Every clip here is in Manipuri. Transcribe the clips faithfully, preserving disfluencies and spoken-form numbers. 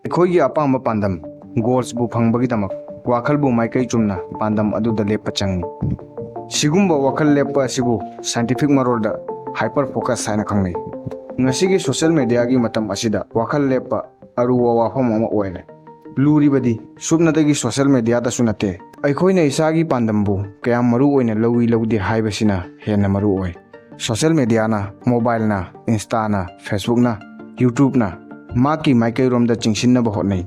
ꯑꯩꯈꯣꯏꯒꯤ ꯑꯄꯥꯝꯕ ꯄꯥꯟꯗꯝ, ꯒꯣꯜꯁꯕꯨ ꯐꯪꯕꯒꯤꯗꯃꯛ ꯋꯥꯈꯜꯕꯨ ꯃꯥꯏꯀꯩ ꯆꯨꯝꯅ ꯄꯥꯟꯗꯝ ꯑꯗꯨꯗ ꯂꯦꯞꯄ ꯆꯪꯏ꯫ ꯁꯤꯒꯨꯝꯕ ꯋꯥꯈꯜ ꯂꯦꯞꯄ ꯑꯁꯤꯕꯨ ꯁꯥꯏꯟꯇꯤꯐꯤꯛ ꯃꯔꯣꯜꯗ ꯍꯥꯏꯄꯔ ꯐꯣꯀꯁ ꯍꯥꯏꯅ ꯈꯪꯅꯩ꯫ ꯉꯁꯤꯒꯤ ꯁꯣꯁꯤꯌꯦꯜ ꯃꯦꯗꯤꯌꯥꯒꯤ ꯃꯇꯝ ꯑꯁꯤꯗ ꯋꯥꯈꯜ ꯂꯦꯞꯄ ꯑꯔꯨꯕ ꯋꯥꯐꯝ ꯑꯃ ꯑꯣꯏꯔꯦ꯫ ꯂꯨꯔꯤꯕꯗꯤ ꯁꯨꯞꯅꯇꯒꯤ ꯁꯣꯁꯤꯌꯦꯜ ꯃꯦꯗꯤꯌꯥꯗꯁꯨ ꯅꯠꯇꯦ, ꯑꯩꯈꯣꯏꯅ ꯏꯁꯥꯒꯤ ꯄꯥꯟꯗꯝꯕꯨ ꯀꯌꯥꯝ ꯃꯔꯨ ꯑꯣꯏꯅ ꯂꯧꯏ ꯂꯧꯗꯦ ꯍꯥꯏꯕꯁꯤꯅ ꯍꯦꯟꯅ ꯃꯔꯨ ꯑꯣꯏ꯫ ꯁꯣꯁꯤꯌꯦꯜ ꯃꯦꯗꯤꯌꯥꯅ, ꯃꯣꯕꯥꯏꯜꯅ, ꯏꯟꯁꯇꯥꯅ, ꯐꯦꯁꯕꯨꯛꯅ, ꯌꯨꯇ꯭ꯌꯨꯕꯅ ꯃꯍꯥꯛꯀꯤ ꯃꯥꯏꯀꯩꯔꯣꯝꯗ ꯆꯤꯡꯁꯤꯟꯅꯕ ꯍꯣꯠꯅꯩ꯫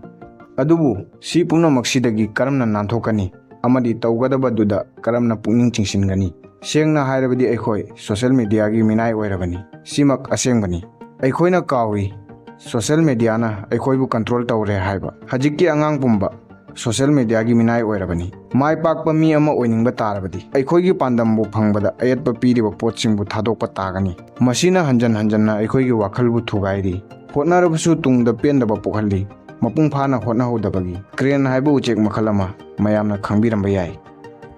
ꯑꯗꯨꯕꯨ ꯁꯤ ꯄꯨꯝꯅꯃꯛꯁꯤꯗꯒꯤ ꯀꯔꯝꯅ ꯅꯥꯟꯊꯣꯛꯀꯅꯤ ꯑꯃꯗꯤ ꯇꯧꯒꯗꯕꯗꯨꯗ ꯀꯔꯝꯅ ꯄꯨꯛꯅꯤꯡ ꯆꯤꯡꯁꯤꯟꯒꯅꯤ? ꯁꯦꯡꯅ ꯍꯥꯏꯔꯕꯗꯤ ꯑꯩꯈꯣꯏ ꯁꯣꯁꯤꯌꯦꯜ ꯃꯦꯗꯤꯌꯥꯒꯤ ꯃꯤꯅꯥꯏ ꯑꯣꯏꯔꯕꯅꯤ꯫ ꯁꯤꯃꯛ ꯑꯁꯦꯡꯕꯅꯤ꯫ ꯑꯩꯈꯣꯏꯅ ꯀꯥꯎꯏ ꯁꯣꯁꯤꯌꯦꯜ ꯃꯦꯗꯤꯌꯥꯅ ꯑꯩꯈꯣꯏꯕꯨ ꯀꯟꯇ꯭ꯔꯣꯜ ꯇꯧꯔꯦ ꯍꯥꯏꯕ꯫ ꯍꯧꯖꯤꯛꯀꯤ ꯑꯉꯥꯡ ꯄꯨꯝꯕ ꯁꯣꯁꯤꯌꯦꯜ ꯃꯦꯗꯤꯌꯥꯒꯤ ꯃꯤꯅꯥꯏ ꯑꯣꯏꯔꯕꯅꯤ꯫ ꯃꯥꯏ ꯄꯥꯛꯄ ꯃꯤ ꯑꯃ ꯑꯣꯏꯅꯤꯡꯕ ꯇꯥꯔꯕꯗꯤ ꯑꯩꯈꯣꯏꯒꯤ ꯄꯥꯟꯗꯝꯕꯨ ꯐꯪꯕꯗ ꯑꯌꯦꯠꯄ ꯄꯤꯔꯤꯕ ꯄꯣꯠꯁꯤꯡꯕꯨ ꯊꯥꯗꯣꯛꯄ ꯇꯥꯒꯅꯤ꯫ ꯃꯁꯤꯅ ꯍꯟꯖꯟ ꯍꯟꯖꯟꯅ ꯑꯩꯈꯣꯏꯒꯤ ꯋꯥꯈꯜꯕꯨ ꯊꯨꯒꯥꯏꯔꯤ꯫ ꯍꯣꯠꯅꯔꯕꯁꯨ ꯇꯨꯡꯗ ꯄꯦꯟꯗꯕ ꯄꯣꯛꯍꯜꯂꯤ꯫ ꯃꯄꯨꯡ ꯐꯥꯅ ꯍꯣꯠꯅꯍꯧꯗꯕꯒꯤ꯫ ꯀ꯭ꯔꯦꯟ ꯍꯥꯏꯕ ꯎꯆꯦꯛ ꯃꯈꯜ ꯑꯃ ꯃꯌꯥꯝꯅ ꯈꯪꯕꯤꯔꯝꯕ ꯌꯥꯏ꯫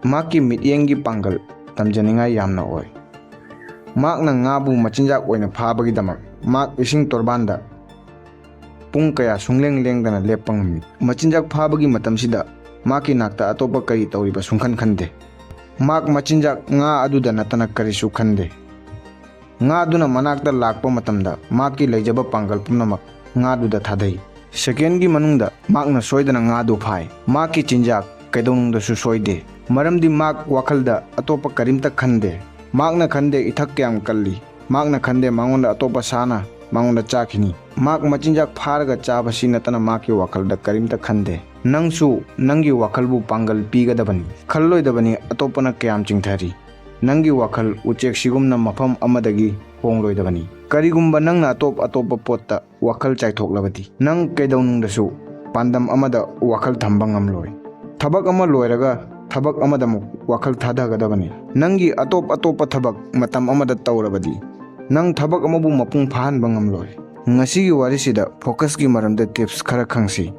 ꯃꯍꯥꯛꯀꯤ ꯃꯤꯠꯌꯦꯡꯒꯤ ꯄꯥꯡꯒꯜ ꯇꯝꯖꯅꯤꯡꯉꯥꯏ ꯌꯥꯝꯅ ꯑꯣꯏ꯫ ꯃꯍꯥꯛꯅ ꯉꯥꯕꯨ ꯃꯆꯤꯟꯖꯥꯛ ꯑꯣꯏꯅ ꯐꯥꯕꯒꯤꯗꯃꯛ ꯃꯍꯥꯛ ꯏꯁꯤꯡ ꯇꯣꯔꯕꯥꯟꯗ ꯄꯨꯡ ꯀꯌꯥ ꯁꯨꯡꯂꯦꯡ ꯂꯦꯡꯗꯅ ꯂꯦꯞꯄ ꯉꯝꯃꯤ꯫ ꯃꯆꯤꯟꯖꯥꯛ ꯐꯥꯕꯒꯤ ꯃꯇꯝꯁꯤꯗ ꯃꯍꯥꯛꯀꯤ ꯅꯥꯛꯇ ꯑꯇꯣꯞꯄ ꯀꯔꯤ ꯇꯧꯔꯤꯕ ꯁꯨꯡꯈꯟ ꯈꯟꯗꯦ꯫ ꯃꯍꯥꯛ ꯃꯆꯤꯟꯖꯥꯛ ꯉꯥ ꯑꯗꯨꯗ ꯅꯠꯇꯅ ꯀꯔꯤꯁꯨ ꯈꯟꯗꯦ꯫ ꯉꯥꯗꯨꯅ ꯃꯅꯥꯛꯇ ꯂꯥꯛꯄ ꯃꯇꯝꯗ ꯃꯍꯥꯛꯀꯤ ꯂꯩꯖꯕ ꯄꯥꯡꯒꯜ ꯄꯨꯝꯅꯃꯛ ꯉꯥꯗꯨꯗ ꯊꯥꯗꯩ꯫ ꯁꯦꯀꯦꯟꯒꯤ ꯃꯅꯨꯡꯗ ꯃꯍꯥꯛꯅ ꯁꯣꯏꯗꯅ ꯉꯥꯗꯨ ꯐꯥꯏ꯫ ꯃꯍꯥꯛꯀꯤ ꯆꯤꯟꯖꯥꯛ ꯀꯩꯗꯧꯅꯨꯡꯗꯁꯨ ꯁꯣꯏꯗꯦ, ꯃꯔꯝꯗꯤ ꯃꯍꯥꯛ ꯋꯥꯈꯜꯗ ꯑꯇꯣꯞꯄ ꯀꯔꯤꯝꯇ ꯈꯟꯗꯦ꯫ ꯃꯍꯥꯛꯅ ꯈꯟꯗꯦ ꯏꯊꯛ ꯀꯌꯥꯝ ꯀꯜꯂꯤ, ꯃꯍꯥꯛꯅ ꯈꯟꯗꯦ ꯃꯉꯣꯟꯗ ꯑꯇꯣꯞꯄ ꯁꯥꯅ ꯃꯉꯣꯟꯗ ꯆꯥꯈꯤꯅꯤ꯫ ꯃꯍꯥꯛ ꯃꯆꯤꯟꯖꯥꯛ ꯐꯥꯔꯒ ꯆꯥꯕꯁꯤ ꯅꯠꯇꯅ ꯃꯍꯥꯛꯀꯤ ꯋꯥꯈꯜꯗ ꯀꯔꯤꯝꯇ ꯈꯟꯗꯦ꯫ ꯅꯪꯁꯨ ꯅꯪꯒꯤ ꯋꯥꯈꯜꯕꯨ ꯄꯥꯡꯒꯜ ꯄꯤꯒꯗꯕꯅꯤ꯫ ꯈꯜꯂꯣꯏꯗꯕꯅꯤ ꯑꯇꯣꯞꯄꯅ ꯀꯌꯥꯝ ꯆꯤꯡꯊꯔꯤ꯫ ꯅꯪꯒꯤ ꯋꯥꯈꯜ ꯎꯆꯦꯛꯁꯤꯒꯨꯝꯅ ꯃꯐꯝ ꯑꯃꯗꯒꯤ ꯍꯣꯡꯂꯣꯏꯗꯕꯅꯤ꯫ ꯀꯔꯤꯒꯨꯝꯕ ꯅꯪꯅ ꯑꯇꯣꯞ ꯑꯇꯣꯞꯄ ꯄꯣꯠꯇ ꯋꯥꯈꯜ ꯆꯥꯏꯊꯣꯛꯂꯕꯗꯤ, ꯅꯪ ꯀꯩꯗꯧꯅꯨꯡꯗꯁꯨ ꯄꯥꯟꯗꯝ ꯑꯃꯗ ꯋꯥꯈꯜ ꯊꯝꯕ ꯉꯝꯂꯣꯏ꯫ ꯊꯕꯛ ꯑꯃ ꯂꯣꯏꯔꯒ ꯊꯕꯛ ꯑꯃꯗ ꯑꯃꯨꯛ ꯋꯥꯈꯜ ꯊꯥꯗꯒꯗꯕꯅꯤ꯫ ꯅꯪꯒꯤ ꯑꯇꯣꯞ ꯑꯇꯣꯞꯄ ꯊꯕꯛ ꯃꯇꯝ ꯑꯃꯗ ꯇꯧꯔꯕꯗꯤ, ꯅꯪ ꯊꯕꯛ ꯑꯃꯕꯨ ꯃꯄꯨꯡ ꯐꯥꯍꯟꯕ ꯉꯝꯂꯣꯏ꯫ ꯉꯁꯤꯒꯤ ꯋꯥꯔꯤꯁꯤꯗ ꯐꯣꯀꯁꯀꯤ ꯃꯔꯝꯗ ꯇꯤꯞꯁ ꯈꯔ ꯈꯪꯁꯤ꯫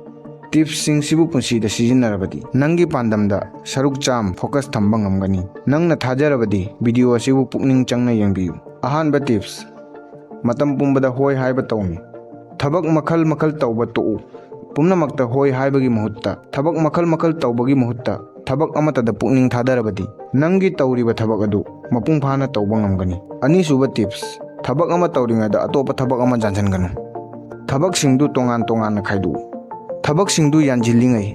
ꯇꯤꯞꯁꯁꯤꯡꯁꯤꯕꯨ ꯄꯨꯟꯁꯤꯗ ꯁꯤꯖꯤꯟꯅꯔꯕꯗꯤ, ꯅꯪꯒꯤ ꯄꯥꯟꯗꯝꯗ ꯁꯔꯨꯛ ꯆꯥꯝ ꯐꯣꯀꯁ ꯊꯝꯕ ꯉꯝꯒꯅꯤ꯫ ꯅꯪꯅ ꯊꯥꯖꯔꯕꯗꯤ, ꯚꯤꯗꯤꯑꯣ ꯑꯁꯤꯕꯨ ꯄꯨꯛꯅꯤꯡ ꯆꯪꯅ ꯌꯦꯡꯕꯤꯌꯨ꯫ ꯑꯍꯥꯟꯕ ꯇꯤꯞꯁ, ꯃꯇꯝ ꯄꯨꯝꯕꯗ ꯍꯣꯏ ꯍꯥꯏꯕ ꯇꯧꯅꯨ꯫ ꯊꯕꯛ ꯃꯈꯜ ꯃꯈꯜ ꯇꯧꯕ ꯇꯣꯛꯎ꯫ ꯄꯨꯝꯅꯃꯛꯇ ꯍꯣꯏ ꯍꯥꯏꯕꯒꯤ ꯃꯍꯨꯠꯇ, ꯊꯕꯛ ꯃꯈꯜ ꯃꯈꯜ ꯇꯧꯕꯒꯤ ꯃꯍꯨꯠꯇ, ꯊꯕꯛ ꯑꯃꯠꯇꯗ ꯄꯨꯛꯅꯤꯡ ꯊꯥꯗꯔꯕꯗꯤ, ꯅꯪꯒꯤ ꯇꯧꯔꯤꯕ ꯊꯕꯛ ꯑꯗꯨ ꯃꯄꯨꯡ ꯐꯥꯅ ꯇꯧꯕ ꯉꯝꯒꯅꯤ꯫ ꯑꯅꯤꯁꯨꯕ tips, ꯊꯕꯛ ꯑꯃ ꯇꯧꯔꯤꯉꯩꯗ ꯑꯇꯣꯞꯄ ꯊꯕꯛ ꯑꯃ ꯌꯥꯟꯁꯤꯟꯒꯅꯨ꯫ ꯊꯕꯛꯁꯤꯡꯗꯨ ꯇꯣꯉꯥꯟ ꯇꯣꯉꯥꯟꯅ ꯈꯥꯏꯗꯣꯛꯎ꯫ ꯊꯕꯛꯁꯤꯡꯗꯨ ꯌꯥꯟꯁꯤꯜꯂꯤꯉꯩ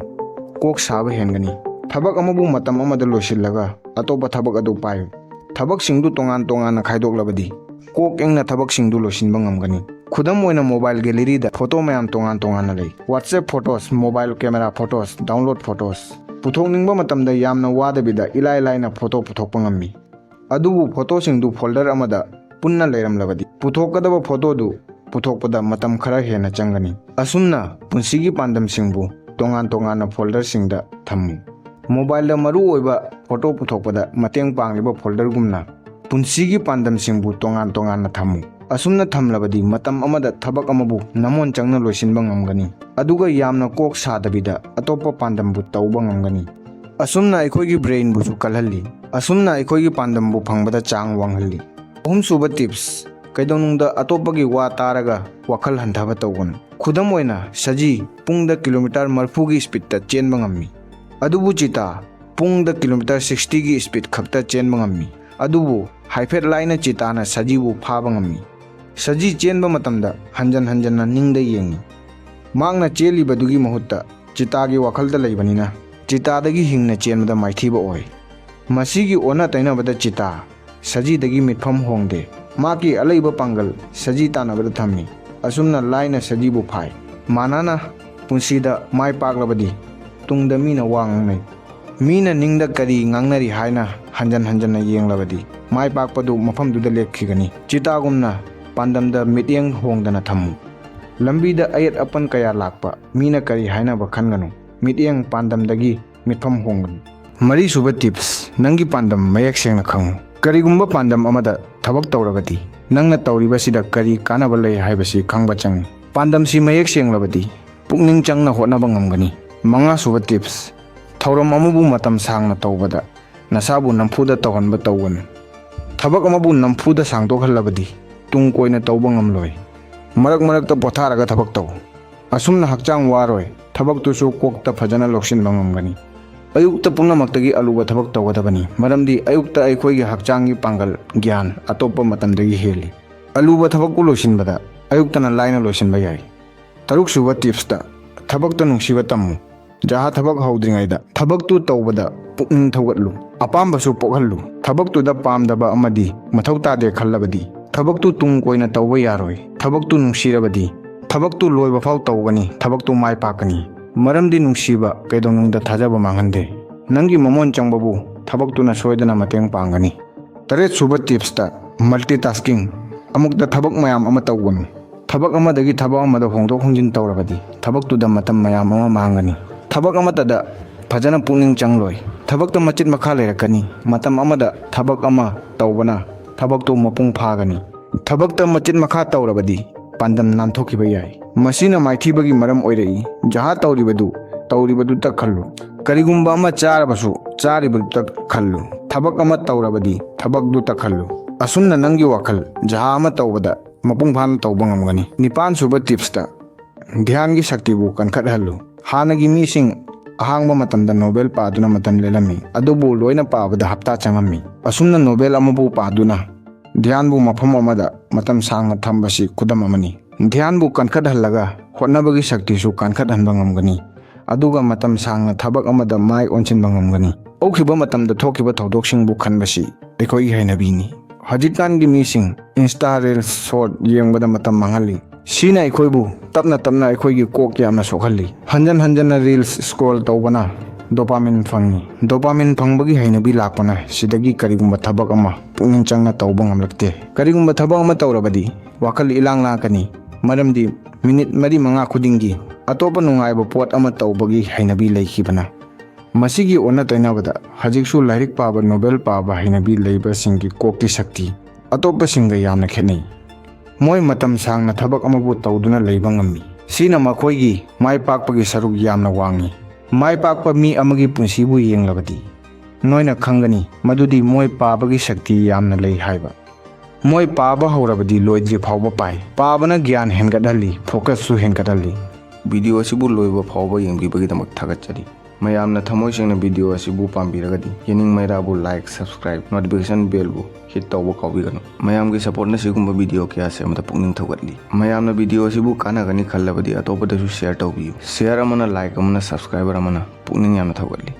ꯀꯣꯛ ꯁꯥꯕ ꯍꯦꯟꯒꯅꯤ꯫ ꯊꯕꯛ ꯑꯃꯕꯨ ꯃꯇꯝ ꯑꯃꯗ ꯂꯣꯏꯁꯤꯜꯂꯒ ꯑꯇꯣꯞꯄ ꯊꯕꯛ ꯑꯗꯨ ꯄꯥꯏꯌꯨ꯫ ꯊꯕꯛꯁꯤꯡꯗꯨ ꯇꯣꯉꯥꯟ ꯇꯣꯉꯥꯟꯅ ꯈꯥꯏꯗꯣꯛꯂꯕꯗꯤ, ꯀꯣꯛ ꯏꯪꯅ ꯊꯕꯛꯁꯤꯡꯗꯨ ꯂꯣꯏꯁꯤꯟꯕ ꯉꯝꯒꯅꯤ꯫ ꯈꯨꯗꯝ ꯑꯣꯏꯅ, mobile galleryꯗ photo ꯃꯌꯥꯝ ꯇꯣꯉꯥꯟ ꯇꯣꯉꯥꯟꯅ ꯂꯩ꯫ WhatsApp photos, mobile camera photos, download photos꯫ ꯄꯨꯊꯣꯛꯅꯤꯡꯕ ꯃꯇꯝꯗ ꯌꯥꯝꯅ ꯋꯥꯗꯕꯤꯗ ꯏꯂꯥꯏ ꯂꯥꯏꯅ photo ꯄꯨꯊꯣꯛꯄ ꯉꯝꯃꯤ꯫ ꯑꯗꯨꯕꯨ photoꯁꯤꯡꯗꯨ folder ꯑꯃꯗ ꯄꯨꯟꯅ ꯂꯩꯔꯝꯂꯕꯗꯤ, ꯄꯨꯊꯣꯛꯀꯗꯕ photoꯗꯨ ꯄꯨꯊꯣꯛꯄꯗ ꯃꯇꯝ ꯈꯔ ꯍꯦꯟꯅ ꯆꯪꯒꯅꯤ꯫ ꯑꯁꯨꯝꯅ ꯄꯨꯟꯁꯤꯒꯤ ꯄꯥꯟꯗꯝꯁꯤꯡꯕꯨ ꯇꯣꯉꯥꯟ ꯇꯣꯉꯥꯟꯅ folderꯁꯤꯡꯗ ꯊꯝꯃꯨ꯫ Mobileꯗ ꯃꯔꯨ ꯑꯣꯏꯕ photo ꯄꯨꯊꯣꯛꯄꯗ ꯃꯇꯦꯡ ꯄꯥꯡꯂꯤꯕ folderꯒꯨꯝꯅ ꯄꯨꯟꯁꯤꯒꯤ ꯄꯥꯟꯗꯝꯁꯤꯡꯕꯨ ꯇꯣꯉꯥꯟ ꯇꯣꯉꯥꯟꯅ ꯊꯝꯃꯨ꯫ ꯑꯁꯨꯝꯅ ꯊꯝꯂꯕꯗꯤ ꯃꯇꯝ ꯑꯃꯗ ꯊꯕꯛ ꯑꯃꯕꯨ ꯅꯝꯑꯣꯟ ꯆꯪꯅ ꯂꯣꯏꯁꯤꯟꯕ ꯉꯝꯒꯅꯤ, ꯑꯗꯨꯒ ꯌꯥꯝꯅ ꯀꯣꯛ ꯁꯥꯗꯕꯤꯗ ꯑꯇꯣꯞꯄ ꯄꯥꯟꯗꯝꯕꯨ ꯇꯧꯕ ꯉꯝꯒꯅꯤ꯫ ꯑꯁꯨꯝꯅ ꯑꯩꯈꯣꯏꯒꯤ brainꯕꯨꯁꯨ ꯀꯜꯍꯜꯂꯤ꯫ ꯑꯁꯨꯝꯅ ꯑꯩꯈꯣꯏꯒꯤ ꯄꯥꯟꯗꯝꯕꯨ ꯐꯪꯕꯗ ꯆꯥꯡ ꯋꯥꯡꯍꯜꯂꯤ꯫ ꯑꯍꯨꯝꯁꯨꯕ tips, ꯀꯩꯗꯧꯅꯨꯡꯗ ꯑꯇꯣꯞꯄꯒꯤ ꯋꯥ ꯇꯥꯔꯒ ꯋꯥꯈꯜ ꯍꯟꯊꯕ ꯇꯧꯒꯅꯨ꯫ ꯈꯨꯗꯝ ꯑꯣꯏꯅ, ꯁꯖꯤ ꯄꯨꯡꯗ kilometer ꯃꯔꯤꯐꯨꯒꯤ speedꯇ ꯆꯦꯟꯕ ꯉꯝꯃꯤ, ꯑꯗꯨꯕꯨ ꯆꯤꯇꯥ ꯄꯨꯡꯗ kilometer sixtyꯒꯤ speed ꯈꯛꯇ ꯆꯦꯟꯕ ꯉꯝꯃꯤ꯫ ꯑꯗꯨꯕꯨ ꯍꯥꯏꯐꯦꯠ ꯂꯥꯏꯅ ꯆꯤꯇꯥꯅ ꯁꯖꯤꯕꯨ ꯐꯥꯕ ꯉꯝꯃꯤ꯫ ꯁꯖꯤ ꯆꯦꯟꯕ ꯃꯇꯝꯗ ꯍꯟꯖꯟ ꯍꯟꯖꯟꯅ ꯅꯤꯡꯗ ꯌꯦꯡꯏ꯫ ꯃꯍꯥꯛꯅ ꯆꯦꯜꯂꯤꯕꯗꯨꯒꯤ ꯃꯍꯨꯠꯇ ꯆꯤꯇꯥꯒꯤ ꯋꯥꯈꯜꯗ ꯂꯩꯕꯅꯤꯅ, ꯆꯤꯇꯥꯗꯒꯤ ꯍꯤꯡꯅ ꯆꯦꯟꯕꯗ ꯃꯥꯏꯊꯤꯕ ꯑꯣꯏ꯫ ꯃꯁꯤꯒꯤ ꯑꯣꯟꯅ ꯇꯩꯅꯕꯗ ꯆꯤꯇꯥ ꯁꯖꯤꯗꯒꯤ ꯃꯤꯠꯐꯝ ꯍꯣꯡꯗꯦ꯫ ꯃꯍꯥꯛꯀꯤ ꯑꯂꯩꯕ ꯄꯥꯡꯒꯜ ꯁꯖꯤ ꯇꯥꯟꯅꯕꯗ ꯊꯝꯃꯤ꯫ ꯑꯁꯨꯝꯅ ꯂꯥꯏꯅ ꯁꯖꯤꯕꯨ ꯐꯥꯏ꯫ ꯃꯥꯅꯥꯅ ꯄꯨꯟꯁꯤꯗ ꯃꯥꯏ ꯄꯥꯛꯂꯕꯗꯤ ꯇꯨꯡꯗ ꯃꯤꯅ ꯋꯥ ꯉꯥꯡꯅꯩ꯫ ꯃꯤꯅ ꯅꯤꯡꯗ ꯀꯔꯤ ꯉꯥꯡꯅꯔꯤ ꯍꯥꯏꯅ ꯍꯟꯖꯟ ꯍꯟꯖꯟꯅ ꯌꯦꯡꯂꯕꯗꯤ, ꯃꯥꯏ ꯄꯥꯛꯄꯗꯨ ꯃꯐꯝꯗꯨꯗ ꯂꯦꯞꯈꯤꯒꯅꯤ꯫ ꯆꯤꯇꯥꯒꯨꯝꯅ ꯄꯥꯟꯗꯝꯗ ꯃꯤꯠꯌꯦꯡ ꯍꯣꯡꯗꯅ ꯊꯝꯃꯨ꯫ ꯂꯝꯕꯤꯗ ꯑꯌꯦꯠ ꯑꯄꯟ ꯀꯌꯥ ꯂꯥꯛꯄ, ꯃꯤꯅ ꯀꯔꯤ ꯍꯥꯏꯅꯕ ꯈꯟꯒꯅꯨ꯫ ꯃꯤꯠꯌꯦꯡ ꯄꯥꯟꯗꯝꯗꯒꯤ ꯃꯤꯠꯐꯝ ꯍꯣꯡꯒꯅꯤ꯫ ꯃꯔꯤꯁꯨꯕ tips, ꯅꯪꯒꯤ ꯄꯥꯟꯗꯝ ꯃꯌꯦꯛ ꯁꯦꯡꯅ ꯈꯪꯉꯨ꯫ ꯀꯔꯤꯒꯨꯝꯕ ꯄꯥꯟꯗꯝ ꯑꯃꯗ ꯊꯕꯛ ꯇꯧꯔꯕꯗꯤ, ꯅꯪꯅ ꯇꯧꯔꯤꯕꯁꯤꯗ ꯀꯔꯤ ꯀꯥꯟꯅꯕ ꯂꯩ ꯍꯥꯏꯕꯁꯤ ꯈꯪꯕ ꯆꯪꯏ꯫ ꯄꯥꯟꯗꯝꯁꯤ ꯃꯌꯦꯛ ꯁꯦꯡꯂꯕꯗꯤ, ꯄꯨꯛꯅꯤꯡ ꯆꯪꯅ ꯍꯣꯠꯅꯕ ꯉꯝꯒꯅꯤ꯫ ꯃꯉꯥꯁꯨꯕ tips, ꯊꯧꯔꯝ ꯑꯃꯕꯨ ꯃꯇꯝ ꯁꯥꯡꯅ ꯇꯧꯕꯗ ꯅꯁꯥꯕꯨ ꯅꯝꯐꯨꯗ ꯇꯧꯍꯟꯕ ꯇꯧꯒꯅꯨ꯫ ꯊꯕꯛ ꯑꯃꯕꯨ ꯅꯝꯐꯨꯗ ꯁꯥꯡꯗꯣꯛꯍꯜꯂꯕꯗꯤ ꯇꯨꯡ ꯀꯣꯏꯅ ꯇꯧꯕ ꯉꯝꯂꯣꯏ꯫ ꯃꯔꯛ ꯃꯔꯛꯇ ꯄꯣꯊꯥꯔꯒ ꯊꯕꯛ ꯇꯧ꯫ ꯑꯁꯨꯝꯅ ꯍꯛꯆꯥꯡ ꯋꯥꯔꯣꯏ, ꯊꯕꯛꯇꯨꯁꯨ ꯀꯣꯛꯇ ꯐꯖꯅ ꯂꯧꯁꯤꯟꯕ ꯉꯝꯒꯅꯤ꯫ ꯑꯌꯨꯛꯇ ꯄꯨꯝꯅꯃꯛꯇꯒꯤ ꯑꯂꯨꯕ ꯊꯕꯛ ꯇꯧꯒꯗꯕꯅꯤ, ꯃꯔꯝꯗꯤ ꯑꯌꯨꯛꯇ ꯑꯩꯈꯣꯏꯒꯤ ꯍꯛꯆꯥꯡꯒꯤ ꯄꯥꯡꯒꯜ, ꯒ꯭ꯌꯥꯟ ꯑꯇꯣꯞꯄ ꯃꯇꯝꯗꯒꯤ ꯍꯦꯜꯂꯤ꯫ ꯑꯂꯨꯕ ꯊꯕꯛꯄꯨ ꯂꯣꯏꯁꯤꯟꯕꯗ ꯑꯌꯨꯛꯇꯅ ꯂꯥꯏꯅ ꯂꯣꯏꯁꯤꯟꯕ ꯌꯥꯏ꯫ ꯇꯔꯨꯛ ꯁꯨꯕ ꯇꯤꯞꯁꯇ, ꯊꯕꯛꯇ ꯅꯨꯡꯁꯤꯕ ꯇꯝꯃꯨ꯫ ꯖꯍꯥ ꯊꯕꯛ ꯍꯧꯗ꯭ꯔꯤꯉꯩꯗ ꯊꯕꯛꯇꯨ ꯇꯧꯕꯗ ꯄꯨꯛꯅꯤꯡ ꯊꯧꯒꯠꯂꯨ, ꯑꯄꯥꯝꯕꯁꯨ ꯄꯣꯛꯍꯜꯂꯨ꯫ ꯊꯕꯛꯇꯨꯗ ꯄꯥꯝꯗꯕ ꯑꯃꯗꯤ ꯃꯊꯧ ꯇꯥꯗꯦ ꯈꯜꯂꯕꯗꯤ ꯊꯕꯛꯇꯨ ꯇꯨꯡ ꯀꯣꯏꯅ ꯇꯧꯕ ꯌꯥꯔꯣꯏ꯫ ꯊꯕꯛꯇꯨ ꯅꯨꯡꯁꯤꯔꯕꯗꯤ ꯊꯕꯛꯇꯨ ꯂꯣꯏꯕ ꯐꯥꯎ ꯇꯧꯒꯅꯤ, ꯊꯕꯛꯇꯨ ꯃꯥꯏ ꯄꯥꯛꯀꯅꯤ꯫ ꯃꯔꯝꯗꯤ ꯅꯨꯡꯁꯤꯕ ꯀꯩꯗꯧꯅꯨꯡꯗ ꯊꯥꯖꯕ ꯃꯥꯡꯍꯟꯗꯦ꯫ ꯅꯪꯒꯤ ꯃꯃꯣꯟ ꯆꯪꯕꯕꯨ ꯊꯕꯛꯇꯨꯅ ꯁꯣꯏꯗꯅ ꯃꯇꯦꯡ ꯄꯥꯡꯒꯅꯤ꯫ ꯇꯔꯦꯠ ꯁꯨꯕ ꯇꯤꯞꯁꯇ, ꯃꯜꯇꯤ ꯇꯥꯁꯀꯤꯡ꯫ ꯑꯃꯨꯛꯇ ꯊꯕꯛ ꯃꯌꯥꯝ ꯑꯃ ꯇꯧꯒꯅꯨ꯫ ꯊꯕꯛ ꯑꯃꯗꯒꯤ ꯊꯕꯛ ꯑꯃꯗ ꯍꯣꯡꯗꯣꯛ ꯍꯣꯡꯖꯤꯟ ꯇꯧꯔꯕꯗꯤ ꯊꯕꯛꯇꯨꯗ ꯃꯇꯝ ꯃꯌꯥꯝ ꯑꯃ ꯃꯥꯡꯒꯅꯤ꯫ ꯊꯕꯛ ꯑꯃꯠꯇꯗ ꯐꯖꯅ ꯄꯨꯛꯅꯤꯡ ꯆꯪꯂꯣꯏ꯫ ꯊꯕꯛꯇ ꯃꯆꯤꯠ ꯃꯈꯥ ꯂꯩꯔꯛꯀꯅꯤ꯫ ꯃꯇꯝ ꯑꯃꯗ ꯊꯕꯛ ꯑꯃ ꯇꯧꯕꯅ ꯊꯕꯛꯇꯨ ꯃꯄꯨꯡ ꯐꯥꯒꯅꯤ꯫ ꯊꯕꯛꯇ ꯃꯆꯤꯠ ꯃꯈꯥ ꯇꯧꯔꯕꯗꯤ ꯄꯥꯟꯗꯝ ꯅꯥꯟꯊꯣꯛꯈꯤꯕ ꯌꯥꯏ꯫ ꯃꯁꯤꯅ ꯃꯥꯏꯊꯤꯕꯒꯤ ꯃꯔꯝ ꯑꯣꯏꯔꯛꯏ꯫ ꯖꯍꯥ ꯇꯧꯔꯤꯕꯗꯨ, ꯇꯧꯔꯤꯕꯗꯨꯇ ꯈꯜꯂꯨ꯫ ꯀꯔꯤꯒꯨꯝꯕ ꯑꯃ ꯆꯥꯔꯕꯁꯨ ꯆꯥꯔꯤꯕꯗꯨꯇ ꯈꯜꯂꯨ꯫ ꯊꯕꯛ ꯑꯃ ꯇꯧꯔꯕꯗꯤ ꯊꯕꯛꯇꯨꯇ ꯈꯜꯂꯨ꯫ ꯑꯁꯨꯝꯅ ꯅꯪꯒꯤ ꯋꯥꯈꯜ ꯖꯍꯥ ꯑꯃ ꯇꯧꯕꯗ ꯃꯄꯨꯡ ꯐꯥꯅ ꯇꯧꯕ ꯉꯝꯒꯅꯤ꯫ ꯅꯤꯄꯥꯟ ꯁꯨꯕ ꯇꯤꯞꯁꯇ, ꯙ꯭ꯌꯥꯟꯒꯤ ꯁꯛꯇꯤꯕꯨ ꯀꯟꯈꯠꯍꯜꯂꯨ꯫ ꯍꯥꯟꯅꯒꯤ ꯃꯤꯁꯤꯡ ꯑꯍꯥꯡꯕ ꯃꯇꯝꯗ ꯅꯣꯕꯦꯜ ꯄꯥꯗꯨꯅ ꯃꯇꯝ ꯂꯦꯜꯂꯝꯃꯤ, ꯑꯗꯨꯕꯨ ꯂꯣꯏꯅ ꯄꯥꯕꯗ ꯍꯞꯇꯥ ꯆꯪꯉꯝꯃꯤ꯫ ꯑꯁꯨꯝꯅ ꯅꯣꯕꯦꯜ ꯑꯃꯕꯨ ꯄꯥꯗꯨꯅ ꯙ꯭ꯌꯥꯟꯕꯨ ꯃꯐꯝ ꯑꯃꯗ ꯃꯇꯝ ꯁꯥꯡꯅ ꯊꯝꯕꯁꯤ ꯈꯨꯗꯝ ꯑꯃꯅꯤ꯫ ꯙ꯭ꯌꯥꯟꯕꯨ ꯀꯟꯈꯠꯍꯜꯂꯒ ꯍꯣꯠꯅꯕꯒꯤ ꯁꯛꯇꯤꯁꯨ ꯀꯟꯈꯠꯍꯟꯕ ꯉꯝꯒꯅꯤ, ꯑꯗꯨꯒ ꯃꯇꯝ ꯁꯥꯡꯅ ꯊꯕꯛ ꯑꯃꯗ ꯃꯥꯏ ꯑꯣꯟꯁꯤꯟꯕ ꯉꯝꯒꯅꯤ꯫ ꯍꯧꯈꯤꯕ ꯃꯇꯝꯗ ꯊꯣꯛꯈꯤꯕ ꯊꯧꯗꯣꯛꯁꯤꯡꯕꯨ ꯈꯟꯕꯁꯤ ꯑꯩꯈꯣꯏꯒꯤ ꯍꯩꯅꯕꯤꯅꯤ꯫ ꯍꯧꯖꯤꯛꯀꯥꯟꯒꯤ ꯃꯤꯁꯤꯡ Insta Reels Short ꯌꯦꯡꯕꯗ ꯃꯇꯝ ꯃꯥꯡꯍꯜꯂꯤ꯫ ꯁꯤꯅ ꯑꯩꯈꯣꯏꯕꯨ ꯇꯞꯅ ꯇꯞꯅ ꯑꯩꯈꯣꯏꯒꯤ ꯀꯣꯛ ꯌꯥꯝꯅ ꯁꯣꯛꯍꯜꯂꯤ꯫ ꯍꯟꯖꯟ ꯍꯟꯖꯟꯅ Reels scroll ꯇꯧꯕꯅ dopamine ꯐꯪꯏ꯫ Dopamine ꯐꯪꯕꯒꯤ ꯍꯩꯅꯕꯤ ꯂꯥꯛꯄꯅ ꯁꯤꯗꯒꯤ ꯀꯔꯤꯒꯨꯝꯕ ꯊꯕꯛ ꯑꯃ ꯄꯨꯛꯅꯤꯡ ꯆꯪꯅ ꯇꯧꯕ ꯉꯝꯂꯛꯇꯦ꯫ ꯀꯔꯤꯒꯨꯝꯕ ꯊꯕꯛ ꯑꯃ ꯇꯧꯔꯕꯗꯤ ꯋꯥꯈꯜ ꯏꯂꯥꯡ ꯂꯥꯡꯀꯅꯤ, ꯃꯔꯝꯗꯤ ꯃꯤꯅꯤꯠ ꯃꯔꯤ ꯃꯉꯥ ꯈꯨꯗꯤꯡꯒꯤ ꯑꯇꯣꯞꯄ ꯅꯨꯡꯉꯥꯏꯕ ꯄꯣꯠ ꯑꯃ ꯇꯧꯕꯒꯤ ꯍꯩꯅꯕꯤ ꯂꯩꯈꯤꯕꯅ꯫ ꯃꯁꯤꯒꯤ ꯑꯣꯟꯅ ꯇꯩꯅꯕꯗ, ꯍꯧꯖꯤꯛꯁꯨ ꯂꯥꯏꯔꯤꯛ ꯄꯥꯕ, ꯅꯣꯕꯦꯜ ꯄꯥꯕ ꯍꯩꯅꯕꯤ ꯂꯩꯕꯁꯤꯡꯒꯤ ꯀꯣꯛꯀꯤ ꯁꯛꯇꯤ ꯑꯇꯣꯞꯄꯁꯤꯡꯒ ꯌꯥꯝꯅ ꯈꯦꯠꯅꯩ꯫ ꯃꯣꯏ ꯃꯇꯝ ꯁꯥꯡꯅ ꯊꯕꯛ ꯑꯃꯕꯨ ꯇꯧꯗꯨꯅ ꯂꯩꯕ ꯉꯝꯃꯤ꯫ ꯁꯤꯅ ꯃꯈꯣꯏꯒꯤ ꯃꯥꯏ ꯄꯥꯛꯄꯒꯤ ꯁꯔꯨꯛ ꯌꯥꯝꯅ ꯋꯥꯡꯏ꯫ ꯃꯥꯏ ꯄꯥꯛꯄ ꯃꯤ ꯑꯃꯒꯤ ꯄꯨꯟꯁꯤꯕꯨ ꯌꯦꯡꯂꯕꯗꯤ, ꯅꯣꯏꯅ ꯈꯪꯒꯅꯤ ꯃꯗꯨꯗꯤ ꯃꯣꯏ ꯄꯥꯕꯒꯤ ꯁꯛꯇꯤ ꯌꯥꯝꯅ ꯂꯩ ꯍꯥꯏꯕ꯫ ꯃꯣꯏ ꯄꯥꯕ ꯍꯧꯔꯕꯗꯤ ꯂꯣꯏꯗ꯭ꯔꯤ ꯐꯥꯎꯕ ꯄꯥꯏ꯫ ꯄꯥꯕꯅ ꯒ꯭ꯌꯥꯟ ꯍꯦꯟꯒꯠꯍꯜꯂꯤ, focus ꯁꯨ ꯍꯦꯟꯒꯠꯍꯜꯂꯤ꯫ ꯚꯤꯗꯤꯑꯣ ꯑꯁꯤꯕꯨ ꯂꯣꯏꯕ ꯐꯥꯎꯕ ꯌꯦꯡꯕꯤꯕꯒꯤꯗꯃꯛ ꯊꯥꯒꯠꯆꯔꯤ꯫ ꯃꯌꯥꯝꯅ ꯊꯃꯣꯏ ꯁꯦꯡꯅ ꯚꯤꯗꯤꯑꯣ ꯑꯁꯤꯕꯨ ꯄꯥꯝꯕꯤꯔꯒꯗꯤ ꯌꯦꯅꯤꯡ ꯃꯩꯔꯥꯕꯨ like, subscribe, notification bellꯕꯨ hit ꯇꯧꯕ ꯀꯥꯎꯕꯤꯒꯅꯨ꯫ ꯃꯌꯥꯝꯒꯤ supportꯅ ꯁꯤꯒꯨꯝꯕ ꯚꯤꯗꯤꯑꯣ ꯀꯌꯥ ꯁꯦꯝꯕꯗ ꯄꯨꯛꯅꯤꯡ ꯊꯧꯒꯠꯂꯤ꯫ ꯃꯌꯥꯝꯅ ꯚꯤꯗꯤꯑꯣ ꯑꯁꯤꯕꯨ ꯀꯥꯟꯅꯒꯅꯤ ꯈꯜꯂꯕꯗꯤ ꯑꯇꯣꯞꯄꯗꯁꯨ share ꯇꯧꯕꯤꯌꯨ꯫ Share ꯑꯃꯅ like ꯑꯃꯅ subscriber ꯑꯃꯅ ꯄꯨꯛꯅꯤꯡ ꯌꯥꯝꯅ ꯊꯧꯒꯠꯂꯤ꯫